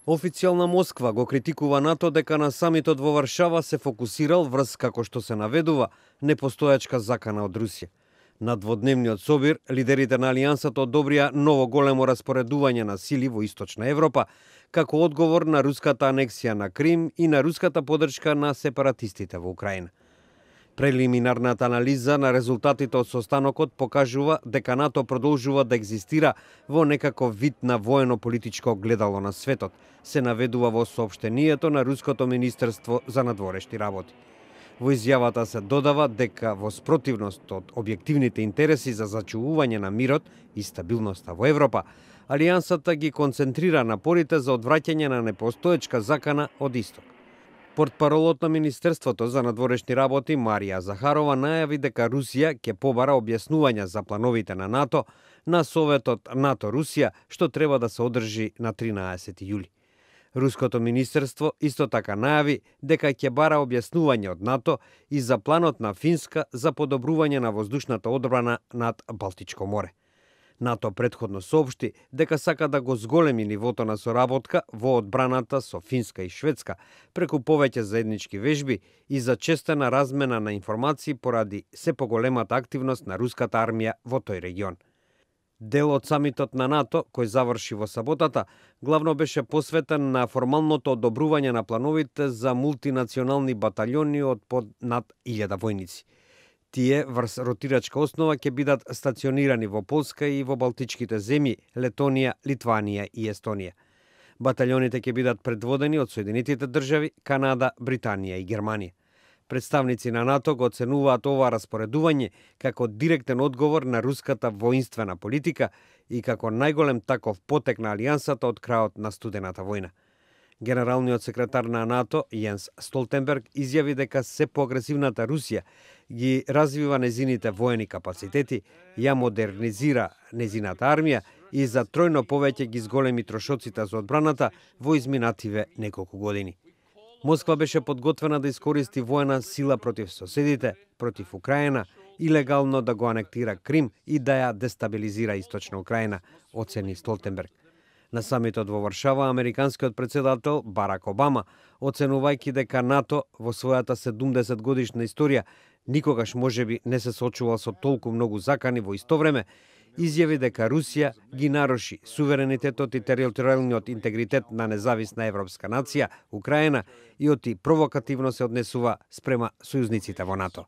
Официјална Москва го критикува НАТО дека на самитот во Варшава се фокусирал врз, како што се наведува, непостојачка закана од Русија. На дводневниот собир, лидерите на Алијансата одобрија ново големо распоредување на сили во Источна Европа, како одговор на руската анексија на Крим и на руската поддршка на сепаратистите во Украина. Прелиминарната анализа на резултатите од состанокот покажува дека НАТО продолжува да екзистира во некаков вид на воено-политичко гледало на светот, се наведува во соопштението на Руското министерство за надворешни работи. Во изјавата се додава дека во спротивност од објективните интереси за зачувување на мирот и стабилноста во Европа, Алијансата ги концентрира напорите за одвраќање на непостоечка закана од исток. Портпаролот на Министерството за надворешни работи Марија Захарова најави дека Русија ќе побара објаснувања за плановите на НАТО на Советот НАТО-Русија, што треба да се одржи на 13 јули. Руското министерство исто така најави дека ќе бара објаснување од НАТО и за планот на Финска за подобрување на воздушната одбрана над Балтичко море. НАТО претходно соопшти дека сака да го зголеми нивото на соработка во одбраната со Финска и Шведска преку повеќе заеднички вежби и за честена размена на информации поради се поголемата активност на руската армија во тој регион. Дел од самитот на НАТО, кој заврши во саботата, главно беше посветен на формалното одобрување на плановите за мултинационални баталјони од под над 1000 војници. Тие врз ротирачка основа ќе бидат стационирани во Полска и во Балтичките земји, Летонија, Литванија и Естонија. Баталјоните ќе бидат предводени од Соединетите држави, Канада, Британија и Германија. Представници на НАТО го оценуваат ова распоредување како директен одговор на руската воинствена политика и како најголем таков потек на Алијансата од крајот на студената војна. Генералниот секретар на НАТО, Јенс Столтенберг, изјави дека се поагресивната Русија ги развива незините воени капацитети, ја модернизира незината армија и за тројно повеќе ги зголеми трошоците за одбраната во изминативе неколку години. Москва беше подготвена да искористи воена сила против соседите, против Украина, илегално да го анектира Крим и да ја дестабилизира Источна Украина, оцени Столтенберг. На самитот во Варшава, американскиот председател Барак Обама, оценувајќи дека НАТО во својата 70 годишна историја никогаш можеби не се соочувал со толку многу закани во исто време, изјави дека Русија ги наруши суверенитетот и територијалниот интегритет на независна европска нација, Украина, и оти провокативно се однесува спрема сојузниците во НАТО.